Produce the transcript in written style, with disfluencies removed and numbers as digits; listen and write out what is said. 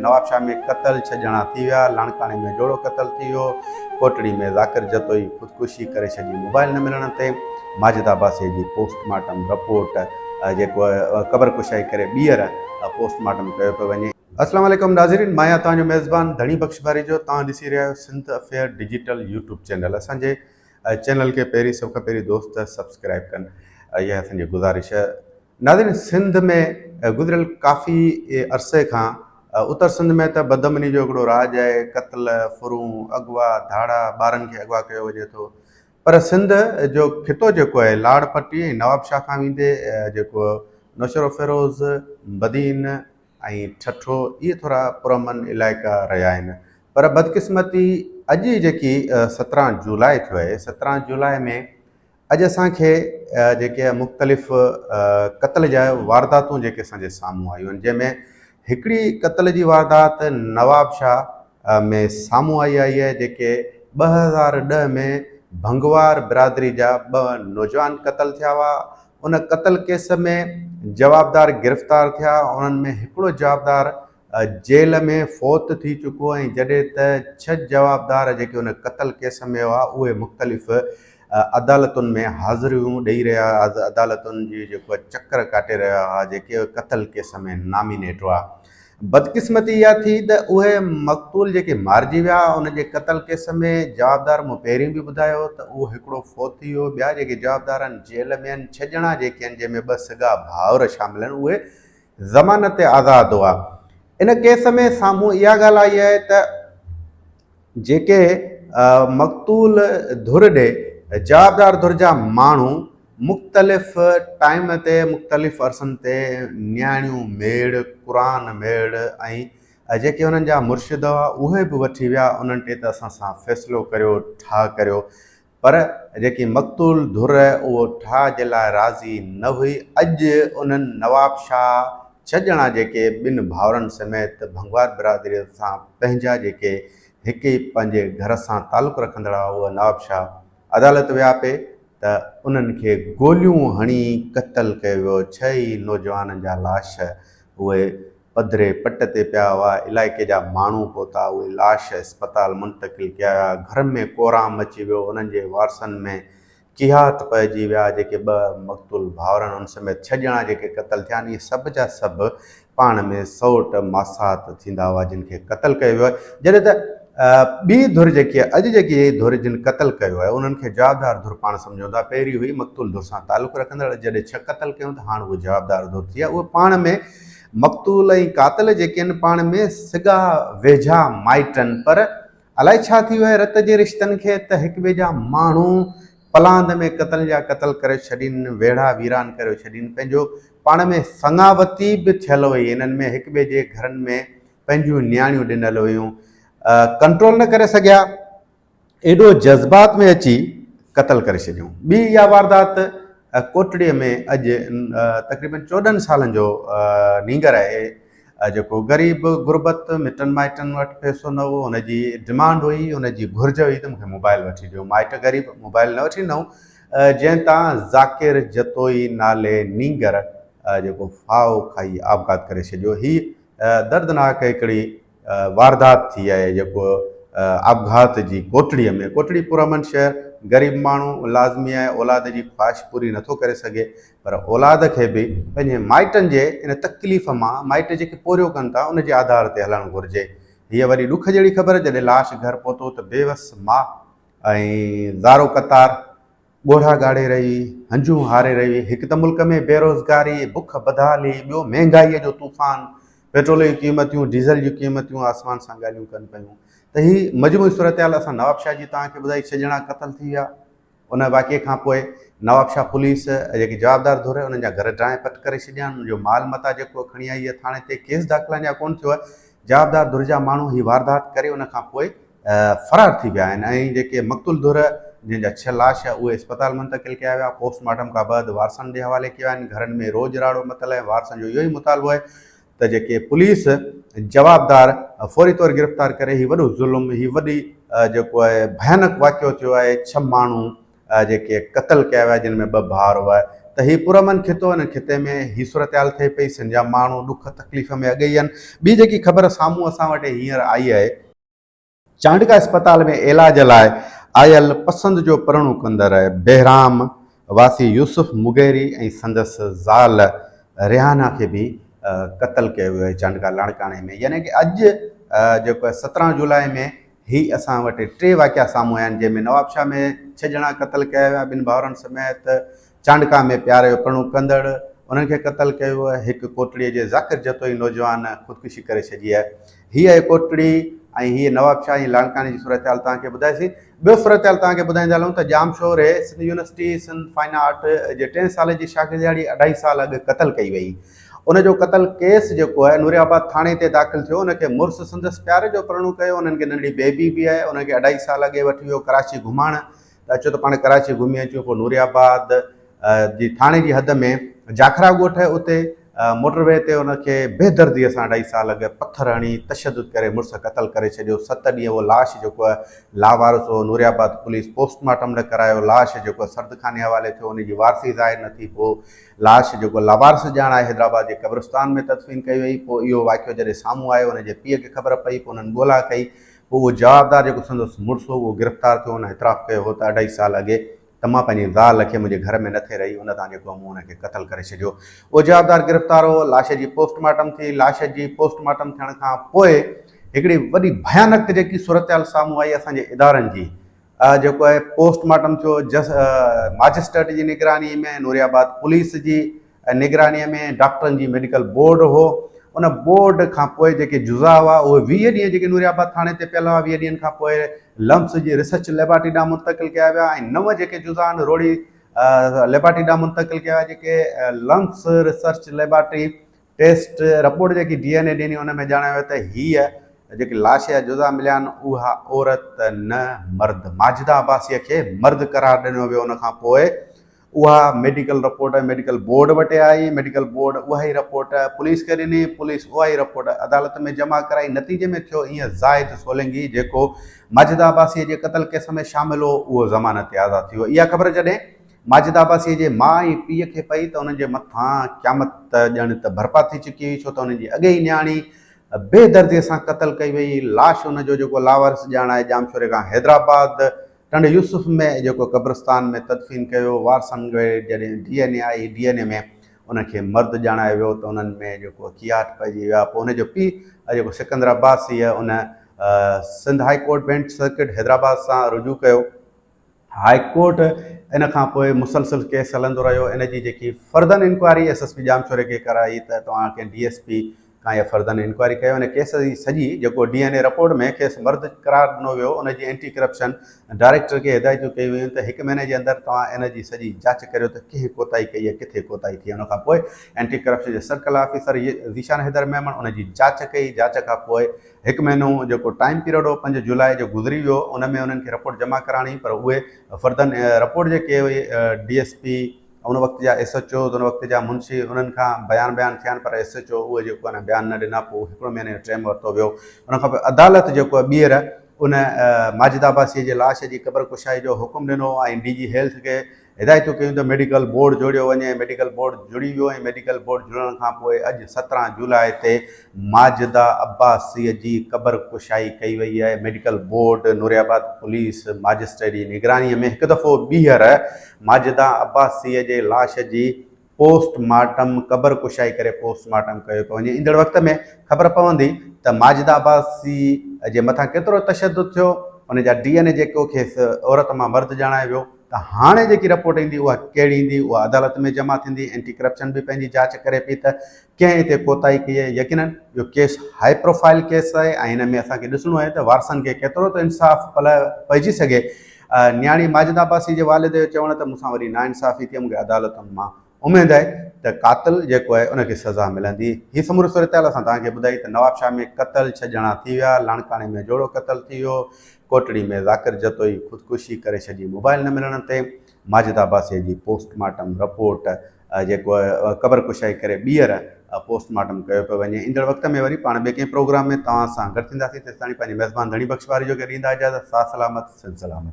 نوابشاهه ۾ قتل ڇهه ڄڻا ٿي ويا، لاڙڪاڻي ۾ جوڙو قتل ٿي ويو، ڪوٽڙي ۾ ذاڪر جتوئي خودڪشي ڪري ڇڏي موبائل نه ملڻ تي ماجد عباسي جي پوسٽ مارٽم رپورٽ جيڪو قبر ڪشائي ڪري ٻيهر پوسٽ مارٽم ڪيو پيو وڃي. اسلام عليڪم ناظرين مان آهيان توهان جو ميزبان ڌڻي بخش باريجو توهان ڏسي رهيا آهيو Sindh affair digital YouTube channel اسان جي چينل کي پهرين سڀ کان پهرين دوست سبسڪرائب ڪن اها اسان جي گذارش ناظرين سنڌ ۾ گذريل ڪافي عرصي کان اتر سنڌ ۾ ته بدامني جو هڪڙو راڄ آهي قتل ڦرون اغوا ڌاڙا ٻارن کي اغوا ڪيو وڃي ٿو پر سنڌ جو خطو جيڪو آهي لاڙ پٽي ۽ نواب شاهه کان ويندي جيڪو نوشهروفيروز بدين ۽ ٺٽو اهي ٿورا پرامن علائقا رهيا آهن پر بدقسمتي اڄ جيڪي 17 جولاء ٿيو آهي 17 جولاء ۾ اڄ اسان کي جيڪي مختلف قتل جا وارداتون جيڪي اسان جي سامهون آيون آهن جنهن ۾ هڪڙي قتل جي واردات نواب شاهه ۾ سامهون آئي آئي آهي جيڪي 2010 ۾ ڀنگوار برادري جا ٻه نوجوان قتل ٿيا هئا ان قتل ڪيس ۾ جوابدار گرفتار ٿيا انهن ۾ هڪڙو جوابدار جيل ۾ فوت ٿي چڪو ۽ جڏهن ته ڇهه جوابدار جيڪي ان قتل ڪيس ۾ هئا اهي مختلف عدالتن ۾ حاضريون ڏئي رهيا عدالتن جي جيڪو چڪر ڪاٽي رهيا هئا جيڪي قتل ڪيس ۾ نامينيٽ هئا بدقسمتي اها ٿي ته اهي مقتول جيڪي مارجي ويا ان جي قتل ڪيس ۾ جوابدار مون پهرين به ٻڌايو ته اهو هڪڙو فوت ٿي ويو ٻيا جيڪي جوابدار آهن جيل ۾ آهن ڇهه ڄڻا جيڪي آهن جنهن ۾ ٻه سڳا ڀائر شامل آهن اهي ضمانت تي آزاد هئا. ان ڪيس ۾ سامهون اها ڳالهه آئي آهي ته جيڪي مقتول ڌر ڏي جوابدار ڌر جا ماڻهو مختلف ٽائيم تي مختلف عرصن تي نياڻيون ميڙ، قرآن ميڙ ۽ جيڪي انهن جا مرشد هئا اهي به وٺي ويا انهن ٽي ته اسان سان فيصلو ڪريو ٺاهه ڪريو پر جيڪي مقتول ڌر اهو ٺاهه جي لاء راضي نه هئي. اڄ انهن نواب شاهه ڇهه ڄڻا جيڪي ٻن ڀائرن سميت ڀنگوار برادريء سان پنهنجا جيڪي هڪ ئي پنهنجي گهر سان تعلق رکندڙ هئا اهي نواب شاهه عدالت ويا پئي ته انهن کي گوليون هڻي قتل ڪيو ويو. ڇهه ئي نوجوانن جا لاش اهي پڌري پٽ تي پيا هئا، علائقي جا ماڻهو پهتا، اهي لاش اسپتال منتقل ڪيا ويا، گهر ۾ ڪهرام مچي ويو، انهن جي وارثن ۾ ڪيهاٽ پئجي ويا، جيڪي ٻه مقتول ڀائرن ان سميت ڇهه ڄڻا جيڪي قتل ٿيا آهن، اهي سڀ جا سڀ پاڻ ۾ سئوٽ ماسات ٿيندا هئا، جن کي قتل ڪيو ويو آهي، جڏهن ته ٻي ڌر جيڪي اڄ جيڪي ڌر جن قتل ڪيو آهي، انهن کي جوابدار ڌر پاڻ سمجهون ٿا، پهرين هئي مقتول ڌر سان تعلق رکندڙ، جڏهن ڇهه قتل ڪيون ته هاڻ اهي جوابدار ڌر ٿي ويا، اهي پاڻ ۾ مقتول ۽ قاتل جيڪي آهن پاڻ ۾ سڳا ويجها مائٽ آهن پر الائي ڇا ٿي ويو آهي رت جي رشتن کي ته هڪ ٻئي جا ماڻهو پلاند ۾ قتل جا قتل ڪريو ڇڏين ويڙها ويران ڪريو ڇڏين پنهنجو پاڻ ۾ سڱاوتي به ٿيل هئي انهن ۾ هڪ ٻئي جي گهرن ۾ پنهنجون نياڻيون ڏنل هيون ڪنٽرول نه ڪري سگهيا ايڏو جذبات ۾ اچي قتل ڪري ڇڏيائون. ٻي اها واردات ڪوٽڙي ۾ اڄ تقريبن 14 سالن جو نينگر آهي جيڪو غريب غربت مٽن مائٽن وٽ پئسو نه هو ان جي ڊمانڊ هئي ان جي گهرج هئي ته مونکي موبائل وٺي ڏيو مائٽ غريب موبائل نه وٺي ڏنائون جنهن تان ذاڪر جتوئي نالي نينگر جيڪو ڦاهو کائي آپگهات ڪري ڇڏيو هي دردناڪ هڪڙي واردات ٿي آهي جيڪو آپگهات جي ڪوٽڙي ۾ ڪوٽڙي پرامن شهر غريب ماڻهو لازمي آهي اولاد جي خواهش پوري نٿو ڪري سگهي پر اولاد کي به پنهنجي مائٽن جي ان تڪليف مان مائٽ جيڪي پورهيو ڪن ٿا ان جي آڌار تي هلڻ گهرجي هيء وڏي ڏک جهڙي خبر جڏهن لاش گهر پهتو ته بيوس ماء ۽ زارو قطار ڳوڙها ڳاڙي رهي، هنجون هاري رهي، هڪ ته ملڪ ۾ بيروزگاري، بک، بدحالي، ٻيو مهنگائيء جو طوفان، پيٽرول جون قيمتيون، ڊيزل جون قيمتيون آسمان سان ڳالهيون ڪن پيون ته هي مجموعي صورتحال اسان نوابشاهه جي توهان کي ٻڌائي ڇهه ڄڻا قتل ٿي ويا ان واقعي کان پوء نوابشاهه پوليس جيڪي جوابدار ڌر انهن جا گهر ڊانء پٽ ڪري ڇڏيا انهن جو مال متاع جيڪو کڻي آئي آهي ٿاڻي تي ڪيس داخل اڃا ڪونه ٿيو آهي جوابدار ڌر جا ماڻهو هي واردات ڪري ان کان پوء فرار ٿي ويا آهن ۽ جيڪي مقتول ڌر جنهن جا ڇهه لاش اهي اسپتال منتقل ڪيا ويا پوسٽ مارٽم کان بعد وارثن ڏي حوالي ڪيا ويا آهن گهرن ۾ روڄ راڙو متل آهي وارثن جو اهو ئي مطالبو آهي ته جيڪي پوليس جوابدار فوري طور گرفتار ڪري هي وڏو ظلم هي وڏي جيڪو آهي ڀيانڪ واقعو ٿيو آهي ڇهه ماڻهو جيڪي قتل ڪيا ويا جن ۾ ٻه ڀائر هئا ته هي پرامن خطو ان خطي ۾ هي صورتحال ٿئي پئي سنڌ جا ماڻهو ڏک تڪليف ۾ اڳي ئي آهن ٻي جيڪي خبر سامهون اسان وٽ هينئر آئي آهي چانڊڪا اسپتال ۾ علاج لاء آيل پسند جو پرڻو ڪندڙ بهرام واسي يوسف مغيري ۽ سندس زال ريحانه کي به قتل ڪيو ويو آهي چانڊڪا لاڙڪاڻي ۾ يعني ڪي اڄ جيڪو آهي 17 جولاء ۾ هي اسان وٽ ٽي واقعا سامهون آيا آهن جنهن ۾ نوابشاهه ۾ ڇهه ڄڻا قتل ڪيا ويا ٻن ڀائرن سميت چانڊڪا ۾ پيار جو پرڻو ڪندڙ انهن کي قتل ڪيو ويو آهي هڪ ڪوٽڙي جي ذاڪر جتوئي نوجوان خودڪشي ڪري ڇڏي آهي هي آهي ڪوٽڙي ۽ هيء نوابشاهه ۽ لاڙڪاڻي جي صورتحال توهان کي ٻڌائيسين ٻيو صورتحال توهان کي ٻڌائيندا هلون ته Jamshoro Sindh university Sindh fine art جي ٽئين سال جي شاگردياڻي اڍائي سال اڳ قتل ڪئي وئي ان جو قتل ڪيس جيڪو آهي نوري آباد ٿاڻي تي داخل ٿيو ان کي مڙس سندس پيار جو پرڻو ڪيو انهن کي ننڍڙي بيبي به آهي ان کي اڍائي سال اڳي وٺي ويو ڪراچي گهمائڻ ته اچو ته پاڻ ڪراچي گهمي اچون پوء نوري آباد جي ٿاڻي جي حد ۾ جاکرا ڳوٺ اتي موٽر وي تي ان کي بي دردي سان اڍائي سال اڳ پٿر هڻي تشدد ڪري مڙس قتل ڪري ڇڏيو ست ڏينهن اهو لاش جيڪو آهي لاوارث هو نوري آباد پوليس پوسٽ مارٽم نه ڪرايو لاش جيڪو سرد خاني حوالي ٿيو ان جي وارثي ظاهر نه ٿي پوء لاش جيڪو لاوارث ڄاڻائي حيدرآباد جي قبرستان ۾ تدفين ڪئي وئي پوء اهو واقعو جڏهن سامهون آيو ان جي پيء کي خبر پئي پوء انهن ڳولا ڪئي پوء اهو جوابدار جيڪو سندس مڙس هو اهو گرفتار ٿيو ان اعتراف ڪيو هو ته اڍائي سال اڳي ته مان پنهنجي زال کي منهنجي گهر ۾ نه ٿي رهي ان تان جيڪو مون ان کي قتل ڪري ڇڏيو. اهو جوابدار گرفتار هو. لاش جي پوسٽ مارٽم ٿي. لاش جي پوسٽ مارٽم ٿيڻ کان پوء هڪڙي وڏي ڀيانڪ جيڪي صورتحال سامهون آئي اسان جي ادارن جي جيڪو آهي پوسٽ مارٽم ٿيو جس ماجسٽريٽ جي نگراني ۾ نوري آباد پوليس جي نگرانيء ۾ ڊاڪٽرن جي ميڊيڪل بورڊ هو. ان بورڊ کان پوء جيڪي جزا هئا، اهي 20 ڏينهن جيڪي نوري آباد ٿاڻي تي پيل هئا، 20 ڏينهن کان پوء لمس جي ريسرچ ليبارٽري ڏانهن منتقل ڪيا ويا ۽ نو جيڪي جزا آهن روهڙي ليبارٽري ڏانهن منتقل ڪيا ويا، جيڪي لمس ريسرچ ليبارٽري ٽيسٽ رپورٽ جيڪي ڊي اين اي ڏني ان ۾ ڄاڻايو ويو ته هيء جيڪي لاش جا جزا مليا آهن، اها عورت نه مرد ماجده عباسيء کي مرد قرار ڏنو ويو، ان کان پوء اها ميڊيڪل رپورٽ ميڊيڪل بورڊ وٽ آئي، ميڊيڪل بورڊ اها ئي رپورٽ پوليس کي ڏني، پوليس اها ئي رپورٽ عدالت ۾ جمع ڪرائي، نتيجي ۾ ٿيو ائين زاهد سولنگي جيڪو ماجده عباسيء جي قتل ڪيس ۾ شامل هو اهو ضمانت تي آزاد ٿي ويو. اها خبر جڏهن ماجده عباسيء جي ماء ۽ پيء کي پئي ته انهن جي مٿان قيامت ڄڻ ته برپا ٿي چڪي هئي ڇو ته انهن جي اڳي ئي نياڻي بي درديء سان قتل ڪئي وئي، لاش ان جو جيڪو لاوارث ڄاڻائي ڄامشوري کان حيدرآباد ٽنڊي يوسف ۾ جيڪو قبرستان ۾ تدفين ڪيو، وارثن کي جڏهن ڊي اين اي آئي، ڊي اين اي ۾ ان کي مرد ڄاڻايو ويو ته انهن ۾ جيڪو ڪياٽ پئجي ويا، پوء ان جو پيء جيڪو سڪندر عباسيء ان Sindh high court bench circuit Hyderabad سان رجوع ڪيو، هاء ڪورٽ ان کان پوء مسلسل ڪيس هلندو رهيو، ان جي جيڪي فردن انڪوائري ايس ايس پي ڄامشوري کي ڪرائي ته توهان ڪنهن ڊي ايس پي کان اها فردن انڪوائري ڪيو ان ڪيس جي سڄي جيڪو ڊي اين اي رپورٽ ۾ کيس مرد قرار ڏنو ويو ان جي اينٽي ڪرپشن ڊائريڪٽر کي هدايتون ڪيون ويون ته هڪ مهيني جي اندر توهان ان جي سڄي جاچ ڪريو ته ڪنهن ڪوتاهي ڪئي ۽ ڪٿي ڪوتاهي ٿي ان کان پوء اينٽي ڪرپشن جي سرڪل آفيسر ذيشان حيدر ميمڻ ان جي جاچ ڪئي جاچ کان پوء هڪ مهينو جيڪو ٽائيم پيريڊ هو 5 جولاء جو گذري ويو ان ۾ انهن کي رپورٽ جمع ڪرائڻي پر اهي فردن رپورٽ جيڪي هئي ڊي ايس پي ان وقت جا ايس ايڇ اوز ان وقت جا منشي انهن کان بيان بيان ٿيا آهن پر ايس ايڇ او اهي جيڪو آهن بيان نه ڏنا پوء هڪڙو مهيني جو ٽيم ورتو ويو ان کان پوء عدالت جيڪو آهي ٻيهر ان ماجد عباسي جي لاش جي قبر ڪشائي جو حڪم ڏنو ۽ ڊي جي هيلٿ کي هدايتون ڪيون ته ميڊيڪل بورڊ جوڙيو وڃي ميڊيڪل بورڊ جڙي ويو ۽ ميڊيڪل بورڊ جڙڻ کان پوء اڄ 17 جولاء تي ماجده عباسي جي قبر ڪشائي ڪئي وئي آهي ميڊيڪل بورڊ نوري آباد پوليس ماجسٽريٽ جي نگراني ۾ هڪ دفعو ٻيهر ماجده عباسيء جي لاش جي پوسٽ مارٽم قبر ڪشائي ڪري پوسٽ مارٽم ڪيو پيو وڃي ايندڙ وقت ۾ خبر پوندي ته ماجده عباسي جي مٿان ڪيترو تشدد ٿيو ان جا ڊي اين اي جيڪو کيس عورت مان مرد ڄاڻايو ويو ته هاڻي جيڪي رپورٽ ايندي اها ڪهڙي ايندي اها عدالت ۾ جمع ٿيندي اينٽي ڪرپشن به پنهنجي جاچ ڪري پئي ته ڪنهن اتي ڪوتاهي ڪئي آهي يقينن اهو ڪيس هاء پروفائل ڪيس آهي ۽ هن ۾ اسان کي ڏسڻو آهي ته وارثن کي ڪيترو ته انصاف پلئه پئجي سگهي نياڻي ماجد عباسي جي والد جو چوڻ ته مون سان وڏي ناانصافي ٿي مون کي عدالتن مان اميد آهي ته قاتل جيڪو آهي ان کي سزا ملندي هي سموري صورتحال اسان توهان کي ٻڌائي ته نوابشاهه ۾ قتل ڇهه ڄڻا ٿي ويا لاڙڪاڻي ۾ جوڙو قتل ٿي ويو ڪوٽڙي ۾ ذاڪر جتوئي خودڪشي ڪري ڇڏي موبائل نه ملڻ تي ماجد عباسي جي پوسٽ مارٽم رپورٽ جيڪو قبر ڪشائي ڪري ٻيهر پوسٽ مارٽم ڪيو پيو وڃي ايندڙ وقت ۾ وري پاڻ ٻئي ڪنهن پروگرام ۾ توهان سان گڏ ٿينداسين تيستاڻي پنهنجي ميزبان ڌڻي بخش واري جو کي ڏيندا اجازت ساٿ سلامت سنڌ سلامت.